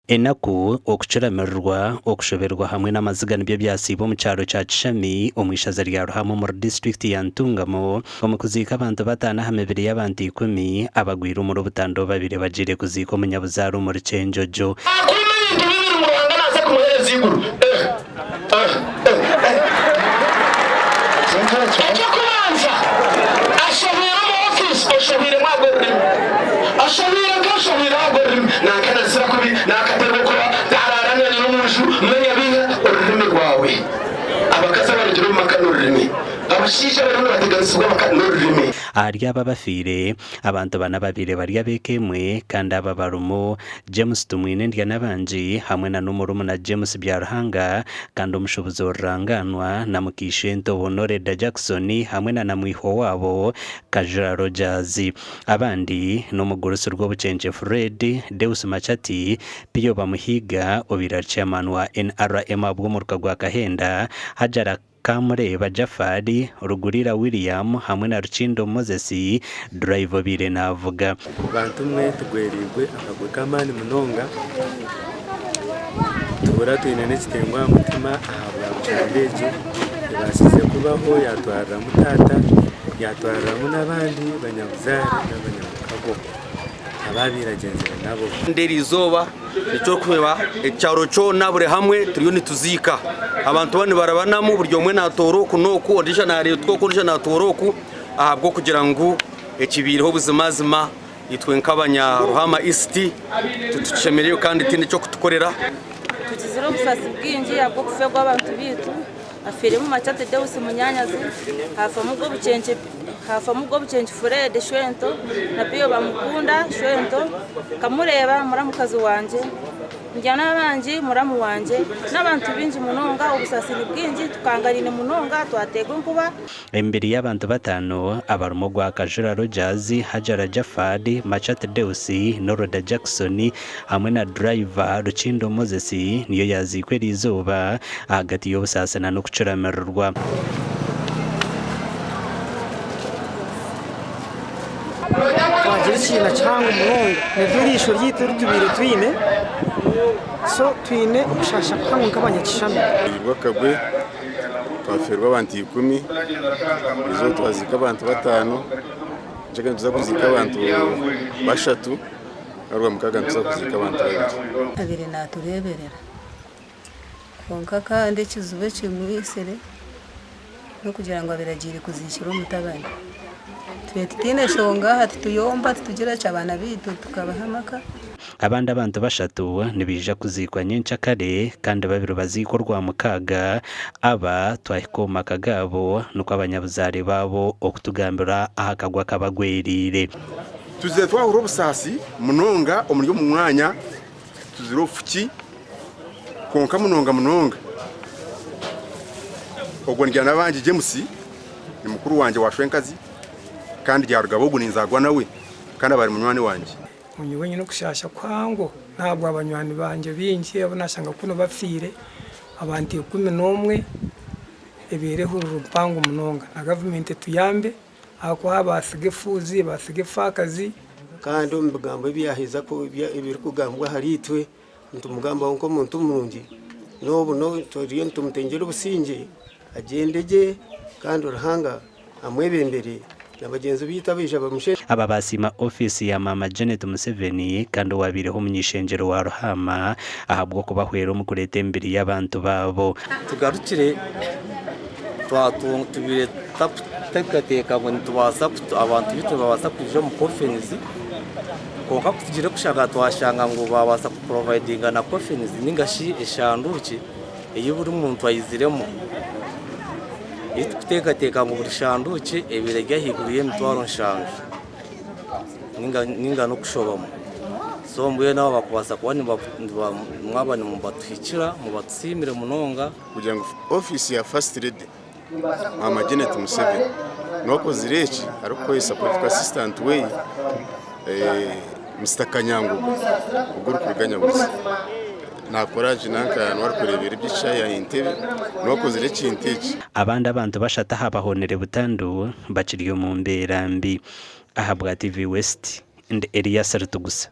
Enaku, okucuramirirwa, okushoberwa hamwe n'amaziga nibyo byasiiba omu kyaro kya Kishami omu ishaza rya Ruhama omuri disiturikiti ya Ntungamo omu kuziika abantu bataano aha mibiri y'abantu ikumi abagwire omuri obutanda obu babaire bagiire kuziika omunyabuzaare omuri Kyenjojo. Akuuma ebintu bibiri ngu Ruhanga naaza kumuheereza eiguru. Eky'okubanza, ashobeire omu ofiisi, oshobeiremu ahabw'orurimi. Ashobeire nk'oshobeire ahabw'orurimi. Nanka nazira kubi, nanka tarikuba, taraara na nyina omu nju, manya biiha orurimi rwawe. Abakazi abarugire omu maka n'orurimi. Abashaija abariyo nibateganisibwa amaka n'orurimi. Ahari abo abafiire, abantu bana babaire bari ab'eka emwe kandi aba barimu, James Tumwine Ndyanabangi hamwe na n'omurumuna James Byaruhanga kandi omushuubuzi orurangaanwa na mukaishento Honoreda Jackson hamwe na na mwihwa waabo Kajura Rogers. Abandi n'omugurusi Rwobukyengye Fred, Deus Machati, Pio Bamuhiga obaire ari chairman wa NRM ahabw'omuruka gwa Kahenda, Hajara Kamureeba Jaffari, Rugurira William hamwe na Rukindo Moses, durayiva obaire naavuga. Bantu mwe tugwereirwe akagwe k'amaani munonga, nituhurira twine n'ekitengo aha mutima ahabwa butandu egi ebaasize kubaho yatwariramu taata, yatwariramu n'abandi banyabuzaare n'abanyamukago. Abaabaire agyenzire nabo. Kandi eri izooba nikyo orikureeba ekyaro kyona buri hamwe turiyo nituziika. Abantu banu nibarabanamu buri omwe natoora oku n'oku, ondiijo nareetwa oku, ondiijo natoora oku ahabw'okugira ngu ekibaireho buzimazima itwe nk'abanya Ruhama East titukishemereirwe kandi tihaine eky'okutukorera. Tugizire obusaasi bwingi ahabw'okufeerwa abantu baitu. Hafiiremu Machate Deus munyaanyazi, haafamu Gobukyenkye haafamu Gobukyenkye Fred Shwento na Pio Bamukunda Shwento, Kamureeba muramukazi wangye, Ndyanabangi muramu wangye n'abantu baingi munonga. Obusaasi ni bwingi, tukangariine munonga twateerwa enkuba. Emibiri y'abantu bataano abarimu ogwa Kajura Rogers, Hajara Jaffard, Machat Deus, Noroda Jackson hamwe na durayiva Rukindo Moses niyo yaaziikwa eriizooba ahagati y'obusaasi na n'okucuramirirwa. Twagira ekihiina kihango munonga niryo riisho ryaitu eri tubaire twine so twine okushaasha kuhango nk'abanyakishami. Rwakagwe Twafeerwa abantu ikumi, eizooba twaziika abantu bataano, nyenkya nituza kuziika abantu bashatu, n'orwamukaaga nituza kuziika abantu babiri. Abaire naatureeberera. Kwonka kandi ekizibu ekimwitsire n'okugira ngu abaire agiire kuziikira omutabani. Itwe tutaine nshonga aha tituyomba titugira ki abaana baitu tukabaha amaka. Abandi abantu bashatu nibaija kuziikwa nyenkyakare kandi babiri baziikwe Orwamukaaga. Aba twahika omu maka gaabo nikwo abanyabuzaare baabo okutugambira aha kagwe akabagweriire. Tuzire twahurira obusaasi munonga omuri omu mwanya, tuzire obufuki kwonka munonga munonga ogwo Ndyanabangi James ni mukuru wangye wa shwenkazi kandi Ryarugaba ogu ninzaarwa nawe kandi aba ari munywani wangye. Nyowe nyine okushaasha kuhango n'ahabwa banywani bangye baingi abu naashanga kunu bafiire, abantu 11, ebaire ehururu mpango munonga. Na gavumenti etuyambe ahakuba baatsiga efuuzi, baatsiga efaakazi. Kandi omu bigambo ebi yaaheza ebirikugambwa ahariitwe, nitumugambaho nk'omuntu murungi, n'obu turiyo nitumutengyera obusingye, agyende gye kandi Ruhanga amwebembere na bagyenzi baitu abaija bamusherura. Aba baasiima ofiisi ya Maama Janet Museveni kandi owabaireho omuny'eishengyero wa Ruhaama ahabw'okubahwera omu kureeta emibiri y'abantu baabo. Tugarukire tubaire tutakuteekateeka ngu nitubaasa abantu baitu nibabaasa kwija omu coffins kwonka ku tugire kushanga twashanga ngu baabaasa kupurovayidinga na coffins ninga shi eshanduukye ei buri muntu aiziremu. Ei turikuteekateeka ngu buri shanduukye ebaire eri ahaiguru y'emitwaro nshanju ninga n'okushobamu. So mbwenu abo bakubaasa kuba mwaba nimubatuhikira mubatusiimire munonga. Kugira ngu ofiisi ya First Lady Maama Janet Museveni niwe akozire eki arikukozesa political assistant we Mister Kanyangogo ogu orikuruga Nyabuzi. Nakora gye nanka niwe arikureebera eby'ekishaayi aha Entebbe niwe akozire ekintu eki. Abandi abantu bashatu aha bahonire butandu bakiri omu mbeera mbi. Ahabwa TV West, ndi Elias Ritugusa.